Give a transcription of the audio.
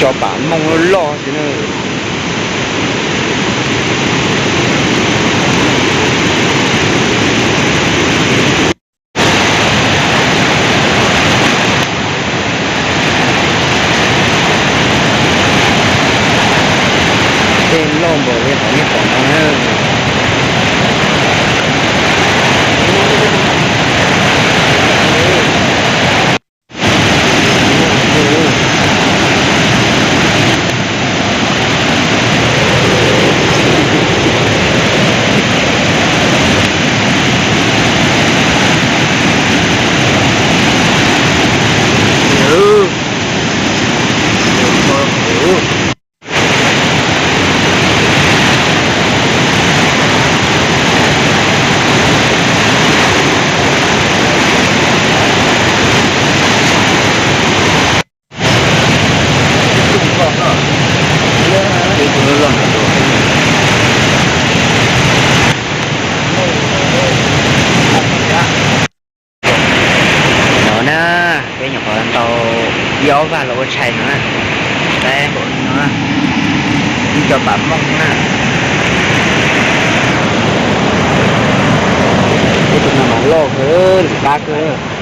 Cov pam mooj loj loj xwb na. Tej loj npaum li qhov nej pom no na. No na, peb nyuam qhuav tau ib ob vaj los ua tshais no na. Saib npaum no na, ib co pam mooj na. Ib tug no mas loj kawg, nws qab kawg.